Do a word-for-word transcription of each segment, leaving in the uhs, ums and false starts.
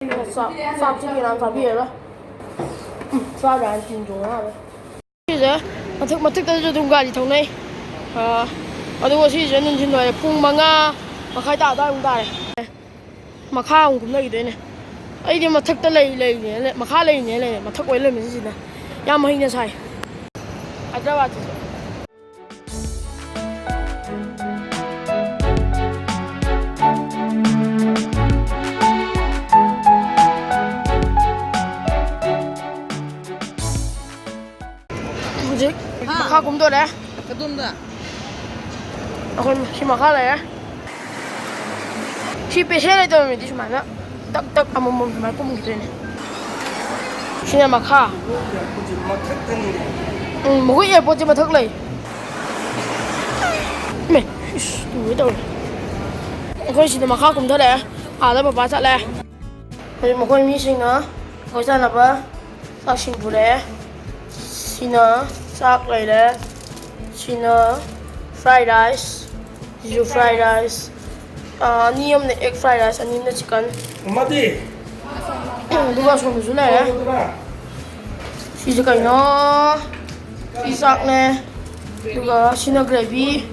ꯆꯥꯛ ꯆꯥꯛꯁꯤ ꯀꯅꯥꯝ ꯆꯥꯕꯤꯔꯔꯣꯏ꯫ ꯎꯝ, ꯆꯥꯕ ꯌꯥꯔꯅꯤ, ꯇꯤꯟ ꯆꯣꯡꯉꯛꯑꯔꯣꯏ꯫ ꯁꯤꯁꯦ ꯃꯊꯛ ꯃꯊꯛꯇꯁꯨ ꯑꯗꯨꯝ ꯒꯥꯔꯤ ꯊꯧꯅꯩ꯫ ꯑꯥ, ꯑꯗꯨꯒ ꯁꯤꯁꯦ ꯅꯨꯡꯊꯤꯜ ꯋꯥꯏ ꯄꯨꯡ ꯃꯉꯥ ꯃꯈꯥꯏ ꯇꯥ ꯑꯗꯨꯋꯥꯏꯃꯨꯛ ꯇꯥꯔꯦ꯫ ꯃꯈꯥ ꯑꯃꯨꯛ ꯀꯨꯝꯊꯈꯤꯗꯣꯏꯅꯦ꯫ ꯑꯩꯗꯤ ꯃꯊꯛꯇ ꯂꯩ ꯂꯩꯅꯦ ꯂꯩ- ꯃꯈꯥ ꯂꯩꯅꯦ ꯂꯩ ꯃꯊꯛ ꯑꯣꯏ ꯂꯩꯔꯝꯃꯤꯁꯤꯅ ꯌꯥꯝ ꯍꯩꯅ ꯁꯥꯏ꯫ ꯍꯥꯏꯗ꯭ꯔꯕꯥꯗꯁꯤꯁꯨ꯫ ꯍꯧꯖꯤꯛ ꯍꯥ? ꯃꯈꯥ ꯀꯨꯝꯗꯣꯔꯦ꯫ ꯀꯗꯣꯝꯗ? ꯑꯩꯈꯣꯏ ꯁꯤ ꯃꯈꯥ ꯂꯩꯔꯦ꯫ ꯁꯤ ꯄꯦꯁꯦꯟ ꯂꯩꯇꯕ ꯃꯤꯗꯤ ꯁꯨꯃꯥꯏꯅ ꯇꯛ ꯇꯛ ꯑꯃꯃꯝ ꯁꯨꯃꯥꯏꯅ ꯀꯨꯝꯈꯤꯗꯣꯏꯅꯦ꯫ ꯁꯤꯅ ꯃꯈꯥ꯫ ꯎꯝ, ꯃꯈꯣꯏ ꯑꯦꯌꯥꯔꯄꯣꯔꯠꯁꯦ ꯃꯊꯛ ꯂꯩ꯫ ꯏꯃꯦ, ꯏꯁ, ꯇꯨꯒꯦ ꯇꯧꯔꯦ꯫ ꯑꯩꯈꯣꯏ ꯁꯤꯗ ꯃꯈꯥ ꯀꯨꯝꯊꯔꯛꯑꯦ꯫ ꯑꯥꯗ ꯄꯄꯥ ꯆꯠꯂꯦ꯫ ꯍꯧꯖꯤꯛ ꯃꯈꯣꯏ ꯃꯤꯁꯤꯡꯅ ꯑꯩꯈꯣꯏ ꯆꯥꯅꯕ ꯆꯥꯛꯁꯤꯡ ꯄꯨꯔꯛꯑꯦ꯫ ꯁꯤꯅ ꯆꯥꯛ ꯂꯩꯔꯦ꯫ ꯁꯤꯅ fried rice꯫ ꯁꯤꯁꯨ fried rice꯫ ꯑꯥ, ꯑꯅꯤ ꯑꯃꯅ egg fried rice, ꯑꯅꯤ ꯑꯃꯅ chicken꯫ ꯑꯃꯗꯤ? ꯑꯗꯨꯒ ꯑꯁꯣꯝꯗꯁꯨ ꯂꯩꯔꯦ꯫ ꯁꯤꯁꯦ ꯀꯩꯅꯣ? ꯁꯤ ꯆꯥꯛꯅꯦ꯫ ꯑꯗꯨꯒ ꯁꯤꯅ gravy꯫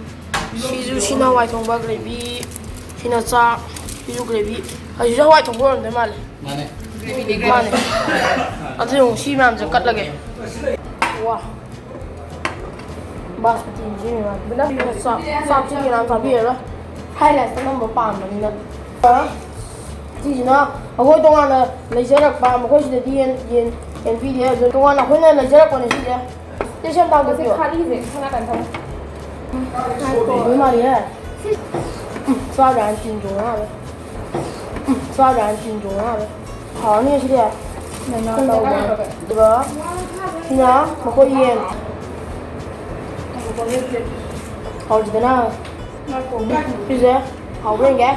ꯁꯤꯁꯨ, ꯁꯤꯅ ꯍꯋꯥꯏ ꯊꯣꯡꯕ gravy꯫ ꯁꯤꯅ ꯆꯥꯛ꯫ ꯁꯤꯁꯨ gravy꯫ ꯑꯁꯤꯁꯨ ꯍꯋꯥꯏ ꯊꯣꯡꯕ ꯑꯣꯏꯔꯝꯗꯣꯏ ꯃꯥꯜꯂꯦ꯫ ꯃꯥꯅꯦ꯫ ꯃꯥꯅꯦ꯫ ꯑꯗꯨ ꯌꯦꯡꯉꯨ, ꯁꯤ ꯃꯌꯥꯝꯁꯦ ꯀꯠꯂꯒꯦ꯫ ꯋꯥ꯫ ꯕꯥꯁꯃꯇꯤ ꯁꯤ ꯃꯌꯥꯝ꯫ ꯆꯥꯛ, ꯆꯥꯛꯁꯤ ꯀꯅꯥꯝ ꯆꯥꯕꯤꯔꯔꯣꯏ꯫ Fried rice ꯑꯅꯝꯕ ꯄꯥꯝꯕꯅꯤꯅ꯫ ꯁꯤꯁꯤꯅ ꯑꯩꯈꯣꯏ ꯇꯣꯉꯥꯟꯅ ꯂꯩꯖꯔꯛꯄ, ꯃꯈꯣꯏ ꯁꯤꯗꯗꯤ ꯌꯦꯟ, ꯌꯦꯟ, ꯌꯦꯟ ꯄꯤꯗꯦ꯫ ꯑꯗꯨ ꯇꯣꯉꯥꯟꯅ ꯑꯩꯈꯣꯏꯅ ꯂꯩꯖꯔꯛꯄꯅꯦ ꯁꯤꯁꯦ꯫ ꯁꯤ ꯁꯦꯝ ꯇꯥꯛꯄꯤꯌꯣ꯫ ꯈꯥꯔꯤꯁꯦ ꯁꯣꯝ ꯅꯥꯀꯟ ꯊꯝꯃꯣ꯫ ꯂꯣꯏ ꯃꯥꯜꯂꯤꯍꯦ꯫ ꯎꯝ, ꯆꯥꯕ ꯌꯥꯔꯅꯤ, ꯇꯤꯟ ꯆꯣꯡꯉꯛꯑꯔꯣꯏ꯫ ꯎꯝ, ꯆꯥꯕ ꯌꯥꯔꯅꯤ, ꯇꯤꯟ ꯆꯣꯡꯉꯛꯑꯔꯣꯏ꯫ ꯍꯥꯎꯔꯅꯤ ꯁꯤꯗꯤ꯫ ꯑꯗꯨꯒ ꯁꯤꯅ ꯃꯈꯣꯏ ꯌꯦꯟ꯫ ꯍꯥꯎꯁꯤꯗꯅ꯫ ꯁꯤꯁꯦ ꯍꯥꯎꯕ꯭ꯔꯥ ꯌꯦꯡꯒꯦ꯫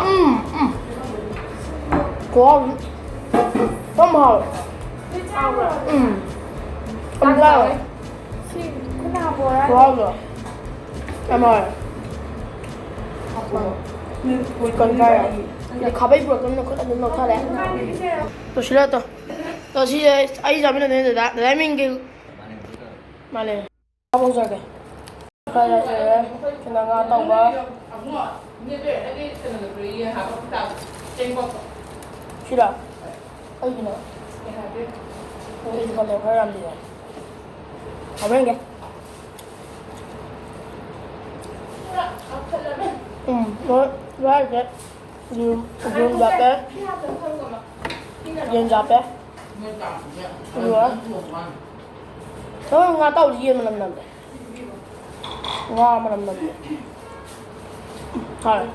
ꯎꯝ, ꯎꯝ꯫ ꯈꯨꯍꯥꯎ ꯑꯃ꯫ ꯌꯥꯝ ꯍꯥꯎꯋꯦ꯫ ꯎꯝ꯫ ꯌꯥꯝ ꯆꯥꯎꯋꯦ꯫ ꯈꯨꯍꯥꯎꯗꯣ꯫ ꯌꯥꯝ ꯍꯥꯎꯋꯦ꯫ ꯎꯝ꯫ ꯀꯩ ꯀꯥꯏ? ꯑꯗꯩ ꯈꯥꯕꯩ ꯄꯨꯔꯛꯇꯕꯅꯤꯅ ꯈꯨꯠ ꯑꯗꯨꯝ ꯂꯧꯊꯔꯦ꯫ ꯇꯣꯁꯤꯜꯂꯣ ꯇꯣ꯫ ꯇꯣ ꯁꯤꯁꯦ ꯑꯩ ꯆꯥꯃꯤꯟꯅꯗꯣꯏꯅꯦ ꯗꯗꯥ꯫ ꯗꯗꯥ ꯃꯤꯡ ꯀꯩ? ꯃꯥꯂꯦꯝ꯫ ꯉꯥ ꯇꯧꯖꯔꯒꯦ꯫ ꯈꯔ ꯌꯥꯏꯁꯤꯔꯦ꯫ ꯁꯤꯅ ꯉꯥ ꯇꯧꯕ꯫ ꯁꯤꯔ? ꯑꯩꯒꯤꯅ? ꯑꯩꯁꯨ ꯈꯜꯂꯦ, ꯈꯔ ꯌꯥꯝꯗꯤ ꯌꯥꯏ꯫ ꯍꯥꯞꯍꯟꯒꯦ꯫ ꯎꯝ, ꯍꯣꯏ, ꯍꯣꯏ, ꯍꯣꯏ꯫ ꯌꯦꯔꯨꯝ, ꯌꯦꯔꯨꯝ ꯍꯥꯞꯄꯦ꯫ ꯌꯦꯟ ꯍꯥꯞꯄꯦ꯫ ꯑꯗꯨꯒ ꯅꯪ ꯉꯥ ꯇꯥꯎꯕꯁꯤ ꯌꯦꯟ ꯃꯅꯝ ꯅꯝꯃꯦ꯫ ꯉꯥ ꯃꯅꯝ ꯅꯝꯃꯦ꯫ ꯍꯥꯎꯋꯦ꯫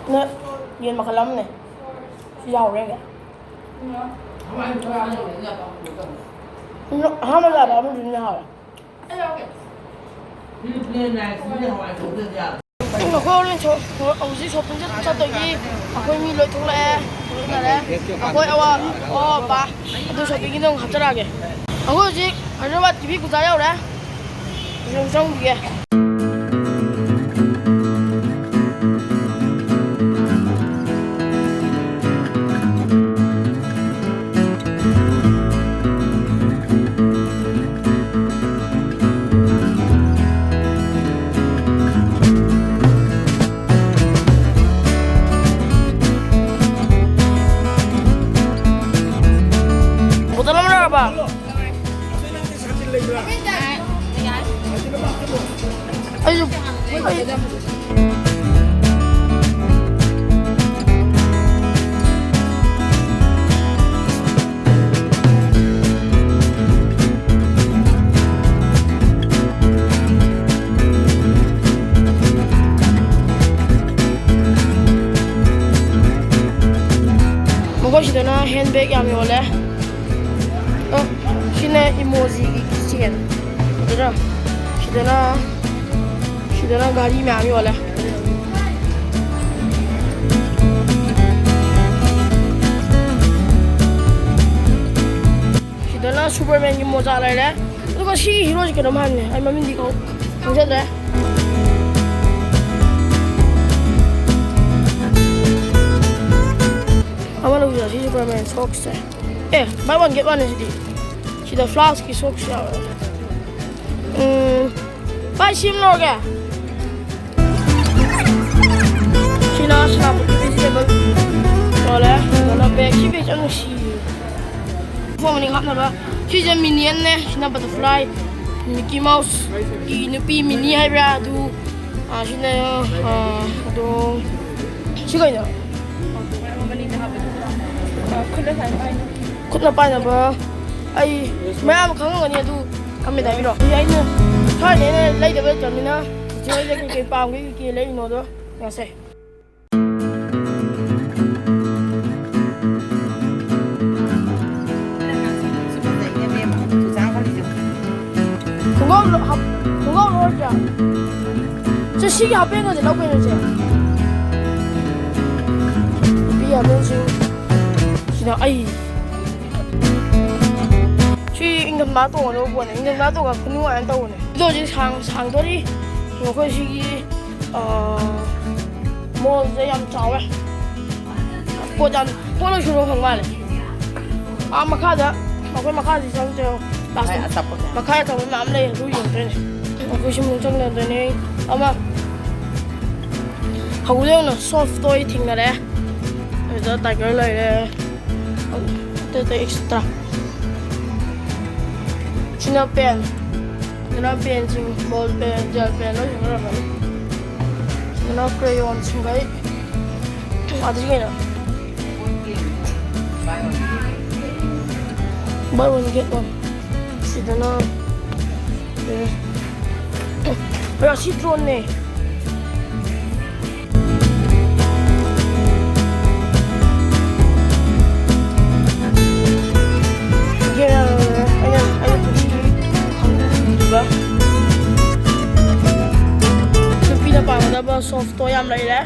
ꯅ ꯌꯦꯟ ꯃꯈꯜ ꯑꯃꯅꯦ꯫ ꯁꯤꯁꯦ ꯍꯥꯎꯕ꯭ꯔꯥ ꯌꯦꯡꯒꯦ꯫ ꯑꯍꯥꯟꯕ ꯆꯥꯕ ꯑꯃꯗꯨꯅ ꯍꯥꯎꯋꯦ꯫ ꯑꯩꯈꯣꯏ ꯍꯣꯔꯦꯟ ꯁꯣ-, ꯍꯧꯖꯤꯛ shopping ꯆꯠ-, ꯆꯠꯇꯣꯏꯒꯤ ꯑꯩꯈꯣꯏ ꯃꯤ ꯂꯣꯏ ꯊꯣꯛꯂꯛꯑꯦ꯫ ꯊꯣꯛꯂꯛꯅꯔꯦ꯫ ꯑꯩꯈꯣꯏ ꯑꯋꯥ, ꯑꯋꯥ ꯑꯄꯥ ꯑꯗꯨ shoppingꯒꯤꯗꯣ ꯑꯃꯨꯛ ꯍꯥꯞꯆꯔꯛꯑꯒꯦ꯫ ꯑꯩꯈꯣꯏ ꯍꯧꯖꯤꯛ ꯍꯥꯏꯗ꯭ꯔꯕꯥꯗ ꯀꯤꯐꯤ ꯀꯨꯖꯥ ꯌꯧꯔꯦ꯫ ꯍꯧꯖꯤꯛ ꯑꯃꯨꯛ ꯆꯪꯈꯤꯒꯦ꯫ ꯕꯣꯇꯜ ꯑꯃ ꯂꯧꯔꯕ? ꯑꯩꯁꯨ, ꯑꯩ ꯃꯈꯣꯏꯁꯤꯗꯅ handbag ꯌꯥꯝ ꯌꯣꯜꯂꯦ꯫ ꯑ, ꯁꯤꯅ emojiꯒꯤ keychain꯫ ꯑꯗꯨꯅ ꯁꯤꯗꯅ, ꯁꯤꯗꯅ ꯘꯔꯤ ꯃꯌꯥꯝ ꯌꯣꯜꯂꯦ꯫ ꯁꯨꯄꯔꯃꯦꯟꯒꯤ ꯃꯣꯖꯥ ꯂꯩꯔꯦ꯫ ꯑꯗꯨꯒ ꯁꯤꯒꯤ ꯍꯤꯔꯣꯁꯤ ꯀꯩꯅꯣꯝ ꯍꯥꯏꯕꯅꯦ, ꯑꯩ ꯃꯃꯤꯡꯗꯤ ꯈꯪ-, ꯈꯪꯖꯗ꯭ꯔꯦ꯫ ꯑꯃ ꯂꯧꯖꯔꯣ, ꯁꯤ ꯁꯨꯄꯔꯃꯦꯟ ꯁꯣꯛꯁꯁꯦ꯫ ꯑꯦ, ꯕꯥꯏ ꯋꯥꯟ ꯒꯦꯠ ꯋꯥꯟꯅꯦ ꯁꯤꯗꯤ꯫ ꯁꯤꯗ ꯐ꯭ꯂꯥꯁꯀꯤ ꯁꯣꯛꯁ ꯌꯥꯎꯔꯦ꯫ ꯎꯝ, ꯚꯥꯏ, ꯁꯤ ꯑꯃ ꯂꯧꯔꯒꯦ꯫ ꯁꯤꯅ ꯁꯦꯅꯥꯄꯇꯤ ꯚꯦꯖꯤꯇꯦꯕꯜ ꯌꯣꯜꯂꯦ꯫ ꯀꯩꯅꯣ ꯕꯦꯒ, ꯁꯤ ꯕꯦꯒꯁꯦ ꯌꯥꯝ ꯅꯨꯡꯁꯤꯌꯦ꯫ ꯐꯣꯟ ꯃꯅꯤꯡ ꯍꯥꯞꯅꯕ꯫ ꯁꯤꯁꯦ ꯃꯤꯅꯤꯌꯟꯅꯦ꯫ ꯁꯤꯅ ꯕꯇꯔꯐ꯭ꯂꯥꯏ, ꯃꯤꯀꯤ ꯃꯥꯎꯁꯀꯤ ꯅꯨꯄꯤ ꯃꯤꯅꯤ ꯍꯥꯏꯕ꯭ꯔꯥ ꯑꯗꯨ꯫ ꯑꯥ, ꯁꯤꯅ, ꯑꯥ, ꯑꯗꯣ, ꯁꯤ ꯀꯩꯅꯣ? ꯈꯨꯠꯅ ꯄꯥꯏꯅꯕ꯫ ꯑꯩ ꯃꯌꯥꯝ ꯈꯪꯉꯝꯒꯅꯤ ꯑꯗꯨ ꯀꯃꯦꯟꯗ ꯍꯥꯏꯕꯤꯔꯣ꯫ ꯑꯩ, ꯑꯩꯅ ꯊꯥꯏꯅ ꯑꯩꯅ ꯂꯩꯗꯕ ꯂꯩꯇ꯭ꯔꯕꯅꯤꯅ, ꯆꯤꯆꯦ ꯍꯣꯏꯗ ꯀꯩꯀꯩ ꯄꯥꯝꯒꯦ, ꯀꯩꯀꯩ ꯂꯩꯔꯤꯅꯣꯗꯣ ꯌꯦꯡꯉꯁꯦ꯫ ꯈꯣꯡꯒ꯭ꯔꯥꯎ ꯂꯣ-, ꯍꯥꯞ-, ꯈꯣꯡꯒ꯭ꯔꯥꯎ ꯂꯧꯔꯗ꯭ꯔꯥ? ꯆꯦ, ꯁꯤꯒꯤ ꯍꯥꯞꯄꯦꯟꯒꯁꯦ ꯂꯧ ꯀꯩꯅꯣ, ꯆꯦ꯫ ꯅꯨꯄꯤ ꯍꯥꯞꯄꯦꯟꯁꯤꯡ꯫ ꯁꯤꯅ ꯑꯩ꯫ ꯁꯤ ꯏꯪꯊꯝꯊꯥ ꯇꯣꯡꯒꯗꯧꯕ ꯄꯣꯠꯅꯦ꯫ ꯏꯪꯊꯝꯊꯥ ꯇꯣꯡꯉ ꯈꯨꯅꯨꯡꯉꯥꯏ ꯑꯃ ꯇꯧꯕꯅꯦ꯫ ꯑꯗꯣ ꯍꯧꯖꯤꯛ ꯁꯥꯡ-, ꯁꯥꯡꯗꯣꯔꯤ꯫ ꯑꯩꯈꯣꯏ ꯁꯤꯒꯤ, ꯑ, ꯃꯣꯜꯁꯦ ꯌꯥꯝ ꯆꯥꯎꯋꯦ꯫ ꯄꯣꯠ ꯌꯥꯝ, ꯄꯣꯠ ꯂꯣꯏ ꯁꯨꯅꯕ ꯐꯪ ꯃꯥꯜꯂꯦ꯫ ꯑꯥ ꯃꯈꯥꯗ, ꯑꯩꯈꯣꯏ ꯃꯈꯥꯗꯤ ꯆꯪꯗ꯭ꯔꯦ꯫ ꯂꯥꯁꯇ ꯃꯈꯥꯏ ꯑꯆꯥꯄꯣꯠ ꯃꯌꯥꯝ꯫ ꯃꯈꯥꯏ ꯑꯆꯥꯄꯣꯠ ꯃꯌꯥꯝ ꯂꯩ, ꯑꯗꯨ ꯌꯦꯡꯗꯣꯏꯅꯦ꯫ ꯑꯩꯈꯣꯏ ꯁꯤ ꯃꯅꯨꯡ ꯆꯪꯅꯗꯣꯏꯅꯦ꯫ ꯑꯃ ꯍꯧꯖꯤꯛ ꯌꯧꯅ ꯁꯣꯐ ꯇꯣꯏ ꯊꯦꯡꯅꯔꯦ꯫ ꯑꯗꯨꯗ ꯇꯥꯏꯒꯔ ꯂꯩꯔꯦ꯫ ꯑꯇꯩ ꯑꯇꯩ ꯑꯦꯛꯁꯇ꯭ꯔꯥ꯫ ꯁꯤꯅ ꯄꯦꯟ꯫ ꯁꯤꯅ ꯄꯦꯟꯁꯤꯡ, ꯕꯣꯜ ꯄꯦꯟ, ꯖꯦꯜ ꯄꯦꯟ ꯂꯣꯏ ꯊꯦꯡꯅꯔꯝꯃꯅꯤ꯫ ꯁꯤꯅ ꯀ꯭ꯔꯦꯌꯣꯟꯁꯤꯡꯈꯩ꯫ ꯑꯗꯨꯗꯤ ꯀꯩꯅꯣ? Buy one get one. ꯁꯤꯗꯅ, ꯎꯝ, ꯔꯥꯁꯤ ꯗ꯭ꯔꯣꯟꯅꯦ꯫ ꯌꯦꯡꯉꯦ, ꯑꯩꯅ, ꯑꯩꯅ ꯈꯪꯗ꯭ꯔꯤꯕ꯫ ꯅꯨꯄꯤꯅ ꯄꯥꯝꯒꯗꯕ ꯁꯣꯐ ꯇꯣꯏ ꯌꯥꯝ ꯂꯩꯔꯦ꯫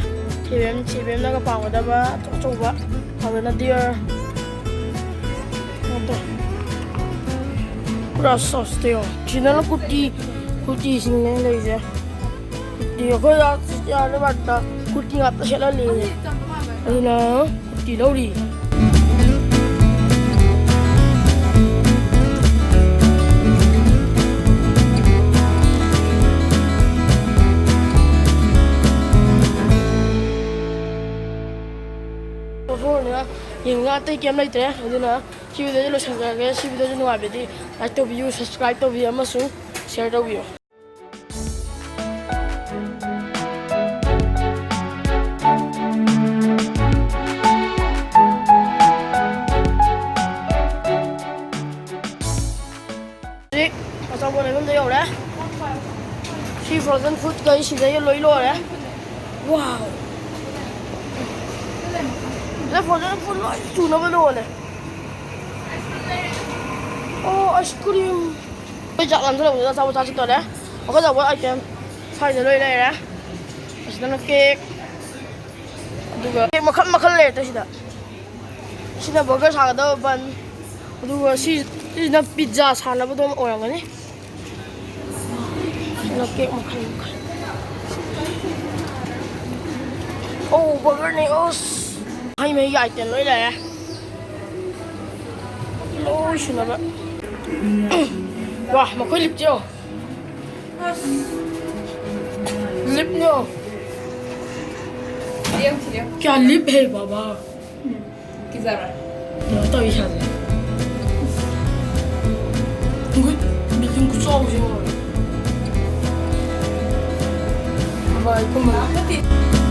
C B M, C B ꯑꯦꯝꯅꯒ ꯄꯥꯝꯒꯗꯕ ꯑꯆꯧ ꯑꯆꯧꯕ꯫ ꯑꯗꯨꯅ ꯗꯤꯌꯔ꯫ ꯑꯗꯣ꯫ ꯄꯨꯔꯥ ꯁꯣꯁꯇꯦ ꯌꯦꯡꯉꯣ꯫ ꯁꯤꯗꯅ ꯀꯨꯔꯇꯤ, ꯀꯨꯔꯇꯤꯁꯤꯡꯅꯦ ꯂꯩꯔꯤꯁꯦ꯫ ꯀꯨꯔꯇꯤ ꯑꯩꯈꯣꯏ ꯌꯥꯗꯕ ꯀꯨꯔꯇꯤ ꯉꯥꯛꯇ ꯁꯦꯠꯍꯜꯂꯤ꯫ ꯑꯗꯨꯅ ꯀꯨꯔꯇꯤ ꯂꯧꯔꯤ꯫ ꯌꯦꯡꯉꯒ ꯑꯇꯩ ꯀꯩꯝ ꯂꯩꯇ꯭ꯔꯦ꯫ ꯑꯗꯨꯅ ꯁꯤ video ꯁꯤ ꯂꯣꯏꯁꯤꯟꯖꯔꯒꯦ꯫ ꯁꯤ video ꯁꯤ ꯅꯨꯡꯉꯥꯏꯕꯗꯤ like ꯇꯧꯕꯤꯌꯨ, subscribe ꯇꯧꯕꯤꯌꯨ ꯑꯃꯁꯨꯡ share ꯇꯧꯕꯤꯌꯨ꯫ ꯍꯧꯖꯤꯛ ꯑꯆꯥꯄꯣꯠ ꯂꯩꯐꯝꯗ ꯌꯧꯔꯦ꯫ ꯁꯤ frozen food ꯀꯩ ꯁꯤꯗꯩ ꯂꯣꯏ ꯂꯣꯏꯔꯦ꯫ Wow! ꯁꯤꯗ frozen food ꯂꯣꯏ ꯁꯨꯅꯕ ꯂꯣꯜꯂꯦ꯫ ꯑꯣ, ice cream꯫ ꯑꯩꯈꯣꯏ ꯆꯥꯛ ꯂꯥꯝꯁꯤꯜꯂꯛꯄꯗꯨꯗ ꯑꯆꯥꯄꯣꯠ ꯆꯥꯁꯤ ꯇꯧꯔꯦ꯫ ꯑꯩꯈꯣꯏ ꯑꯆꯥꯄꯣꯠ item ꯁ꯭ꯋꯥꯏꯗ ꯂꯣꯏ ꯂꯩꯔꯦ꯫ ꯑꯁꯤꯗꯅ cake, ꯑꯗꯨꯒ cake ꯃꯈꯜ ꯃꯈꯜ ꯂꯩꯔꯦ ꯁꯤꯗ꯫ ꯁꯤꯅ burger ꯁꯥꯒꯗꯕ bun, ꯑꯗꯨꯒ ꯁꯤ-, ꯁꯤꯁꯤꯅ pizza ꯁꯥꯅꯕꯗꯣ ꯑꯣꯏꯔꯝꯒꯅꯤ꯫ ꯁꯤꯅ cake ꯃꯈꯜ ꯃꯈꯜ꯫ ꯑꯣ, burger ꯅꯦ꯫ ꯑꯁ, ꯍꯩ ꯃꯍꯤꯒꯤ item ꯂꯣꯏ ꯂꯩꯔꯦ꯫ ꯂꯣꯏ ꯁꯨꯅꯕ꯫ ꯋꯥ, ꯃꯈꯣꯏ ꯂꯤꯞꯁꯦ ꯌꯦꯡꯉꯣ꯫ ꯂꯤꯞꯅꯣ? ꯊꯤꯔꯦ, ꯊꯤꯔꯦ꯫ क्या लिप है बाबा? ꯎꯝ, ꯀꯤꯖꯕ꯭ꯔꯥ? ꯀꯩꯅꯣ ꯇꯧꯏ ꯏꯁꯥꯁꯦ꯫ ꯒꯨꯠ, building ꯈꯨꯆꯥꯎꯁꯦ ꯌꯦꯡꯉꯣ꯫ ꯕꯥꯏ, ꯀꯨꯝꯕ꯫ ꯅꯠꯇꯦ꯫